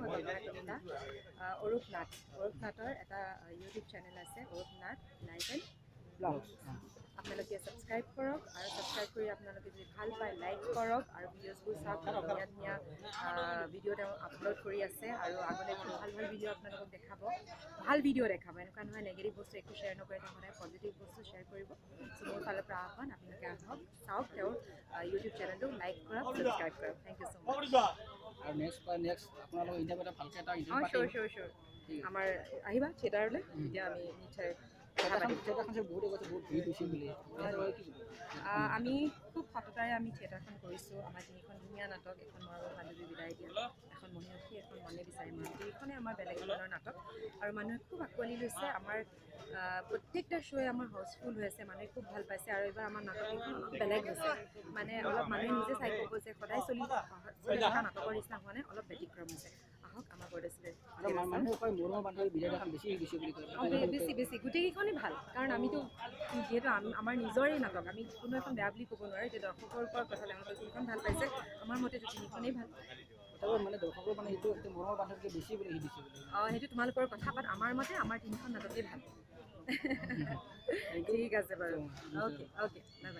মই ব্যৱহাৰ কলিতা। অৰূপ নাথ, অৰূপ নাথৰ এটা ইউটিউব চেনেল আছে, Arup Nath live and blogs. আপোনালোকে ছাবস্ক্ৰাইব কৰক আৰু ছাবস্ক্ৰাইব কৰি আপোনালোকে যদি ভাল পায় লাইক কৰক আৰু ভিডিঅ'জবোৰ চাওক। ধুনীয়া ধুনীয়া ভিডিঅ' তেওঁ আপলোড কৰি আছে আৰু আগলৈ খুব ভাল ভাল ভিডিঅ' আপোনালোকক দেখাব, ভাল ভিডিঅ' দেখাব। এনেকুৱা নহয় নেগেটিভ বস্তু একো শ্বেয়াৰ নকৰে, তেওঁ সদায় পজিটিভ বস্তু শ্বেয়াৰ কৰিব। চ' মোৰ ফালৰ পৰা আহ্বান, আপোনালোকে আহক, চাওক তেওঁৰ ইউটিউব চেনেলটো, লাইক কৰক, ছাবস্ক্ৰাইব কৰক। Thank you so much. আৰু নেক্সট আপোনালোকৰ ইণ্টাৰভিউ এটা ভালকৈ এটা অঁ, ইণ্টাৰভিউ। চিয়'ৰ চিয়'ৰ চিয়'ৰ, আমাৰ আহিবা থিয়েটাৰলৈ, তেতিয়া আমি নিশ্চয় কথা পাতিম। থিয়েটাৰখন যে বহুতে কৈছে বহুত ভিৰ হৈছে বুলি, ইয়াৰ কি ক'ব? আমি খুব সততাৰে আমি থিয়েটাৰখন কৰিছোঁ। আমাৰ তিনিখন ধুনীয়া নাটক, এখন মৰমৰ বান্ধৱী বিদায় দিয়া, এখন মহিয়সী, এখন মনে বিচাৰে মৰম। তিনিখনে আমাৰ বেলেগ ধৰণৰ নাটক আৰু মানুহে খুব আঁকোৱালি লৈছে। আমাৰ প্ৰত্যেকটা শ্ব'য়ে আমাৰ হাউচফুল হৈ আছে, মানুহে খুব ভাল পাইছে। আৰু এইবাৰ আমাৰ নাটককেইখন অলপ বেলেগ হৈছে, মানে অলপ মানুহে নিজে চাই ক'ব যে সদায় চলি চলি থকা নাটকৰ নিচিনা হোৱা নাই, অলপ ব্যতিক্ৰম হৈছে। আহক আমাৰ বৰদৈচিলা। আৰু মানুহে কয় মৰমৰ বান্ধৱী বিদায় দিয়াখন বেছি গৈছে বুলি কয়। অঁ, বেছি বেছি গোটেইকেইখনেই ভাল, কাৰণ আমিতো যিহেতু আমাৰ নিজৰেই নাটক, আমি কোনো এখন বেয়া বুলি ক'ব নোৱাৰোঁ। এতিয়া দৰ্শকৰ ওপৰত কথা, তেওঁলোকে কোনখন ভাল পাইছে। আমাৰ মতেতো তিনিখনেই ভাল। তথাপিও মানে দৰ্শকৰ মানে এইটো মৰমৰ বান্ধৱীকে বেছি বুলি দিছে বুলি। অঁ, সেইটো তোমালোকৰ কথা, বাট আমাৰ মতে আমাৰ তিনিখন নাটকেই ভাল। ঠিক আছে বাৰু, অ'কে অ'কে, বাই বাই।